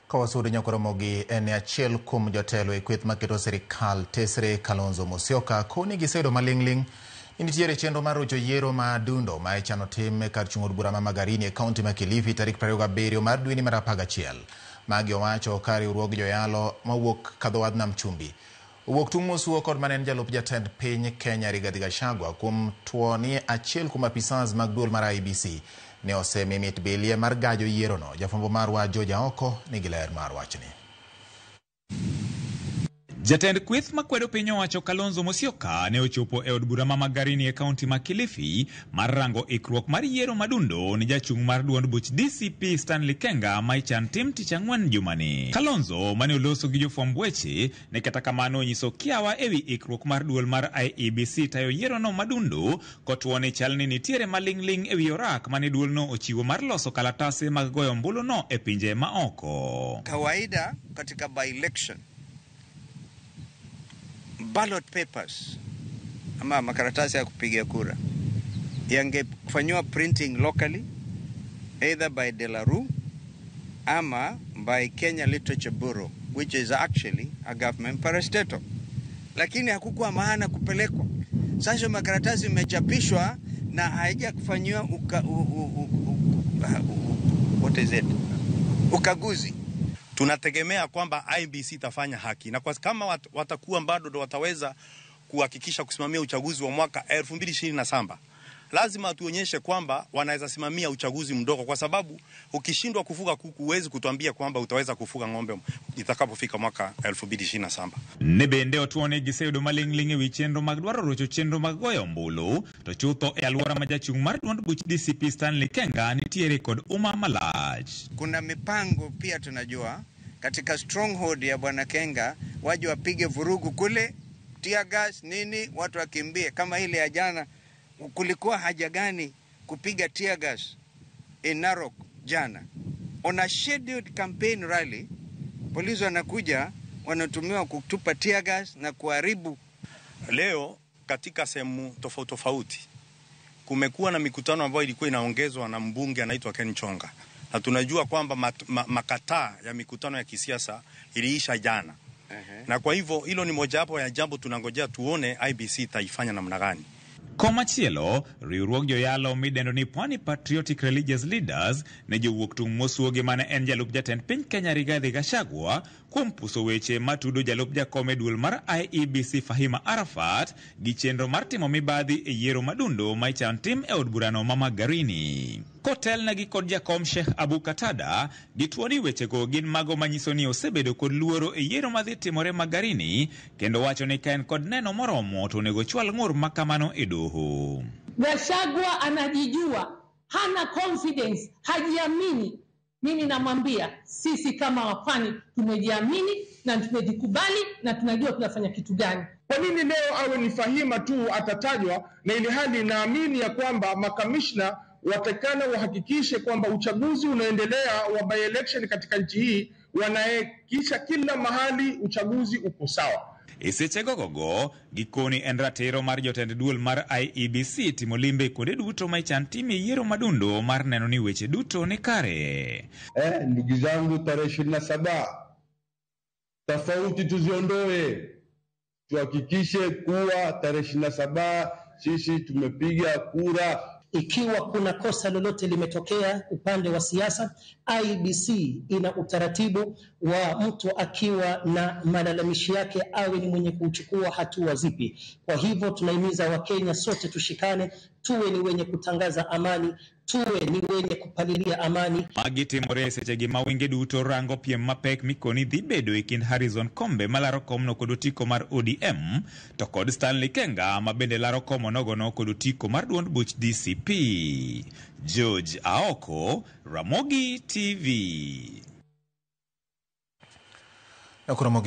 Kawasudo Nyakoromogi en achiel kuom jotelo e kweth maketo sirikal tesre Kalonzo Musyoka koni gisebedo maling'ling' ni nitiere chenro mar rocho yiero ma dundo ma ichano tim e kar chung' od bura ma Magarini e kaunti ma Kilifi tarik 27 mar dweni mar 11. Magi owacho ka riwruog joyalo mawuok kadho wadh nam chumbi owuok tung' mosuo kod mane en jalup jatend piny Kenya Rigathi Gachagua kuom tuo ni achiel kuom apisas mag duol mar IEBC ne osemi mit bilie mar gajo yierono. Jafwambo marwa George Aoko nigi ler mar wachni. Jatend kweth makwedo piny owacho Kalonzo Musyoka ne ochopo e od bura ma Magarini e kaunti ma Kilifi mar rango ikruok mar yiero madundo ni jachung' mar duond buch DCP Stanley Kenga ma ichan tim tich ang'wen jumani. Kalonzo mane oloso gi jofwamb weche ne kata kamano onyiso kiawa ewi ikruok mar duol mar IEBC tayo yierono madundo kotuo ni chal ni nitiere maling'ling' ewi orak mane duolno ochiwo mar loso kalatase mag goyo ombuluno e pinje maoko. Kawaida katika by election ballot papers ama makaratasi ya kupiga kura yangefanyiwa printing locally either by De La Rue ama by Kenya Literature Bureau, which is actually a government parastatal, lakini hakukuwa maana kupelekwa. Sasa makaratasi imechapishwa na haijakufanyiwa uka, u, u, u, u, what is it? Ukaguzi. Tunategemea kwamba IEBC itafanya haki na kwa kama watakuwa bado ndo wataweza kuhakikisha kusimamia uchaguzi wa mwaka 2027, lazima tuonyeshe kwamba wanaweza simamia uchaguzi mdogo, kwa sababu ukishindwa kufuga kuku huwezi kutuambia kwamba utaweza kufuga ng'ombe itakapofika mwaka 2027. Ne bende otuo ni giseyudo maling'ling' ewi chenro mag dwaro rocho chenro mag goyo ombulu to chutho e alwora ma jachung' mar duond buch DCP Stanley Kenga nitiere kod uma malach. Kuna mipango pia tunajua katika stronghold ya bwana Kenga waje wapige vurugu kule, tear gas nini, watu wakimbie kama ile ya jana. Kulikuwa haja gani kupiga tear gas in Narok jana on a scheduled campaign rally? Polisi wanakuja wanatumiwa kutupa tear gas na kuharibu. Leo katika sehemu tofauti tofauti kumekuwa na mikutano ambayo ilikuwa inaongezwa na mbunge anaitwa Ken Chonga, na tunajua kwamba makataa ya mikutano ya kisiasa iliisha jana. Na kwa hivyo hilo ni mojawapo ya jambo tunangojea tuone IEBC itaifanya namna gani. Komachielo, riwruog joyalo midendo ni Pwani Patriotic Religious Leaders ne jowuok tung' mosuogi mane en jalup jatend piny Kenya Rigathi Gachagua kuom puso weche matudo jalup jakom e duol mar IEBC Fahima Arafat gi chenro mar timo mibadhi e yiero madundo ma ichan tim e od burano ma Magarini. Kotelnegi kod jakom Sheikh Abu Katada, gituo ni wechego gin mago manyiso ni osebedo kod luoro e yiero madhi timore Magarini, kendo wacho ni ka en kod neno moromo to onego chwal ng'ur makamano e doho. Gachagua anajijua, hana confidence, hajiamini. Mimi namwambia sisi kama wapwani tumejiamini na tumejikubali na tunajua tunafanya kitu gani. Kwa nini leo awe ni Fahima tu atatajwa, na ili hali naamini ya kwamba makamishna watakana wahakikishe kwamba uchaguzi unaendelea wa by election katika nchi hii, wanahakikisha kila mahali uchaguzi uko sawa. E seche gogogo, gikoni en ratiro mar jotend duol mar IEBC timo limbe kuonde duto ma ichan timie yiero madundo mar neno ni weche duto ni kare. Ndugu zangu, tarehe 27 tofauti tuziondoe, tuhakikishe kuwa tarehe 27 sisi tumepiga kura. Ikiwa kuna kosa lolote limetokea upande wa siasa, IEBC ina utaratibu wa mtu akiwa na malalamishi yake awe ni mwenye kuchukua hatua zipi. Kwa hivyo tunahimiza Wakenya sote tushikane, tuwe ni wenye kutangaza amani, tuwe ni wenye kupalilia amani. Magi timore e sechegi ma wenge duto rango piem mapek mikoni dhi bedo e kind Harrison Kombe malaro komno kod otiko mar ODM to kod Stanley Kenga ma bende laro kom onogono kod otiko mar duond buch DCP. George Aoko, Ramogi TV. Nyakoromogi.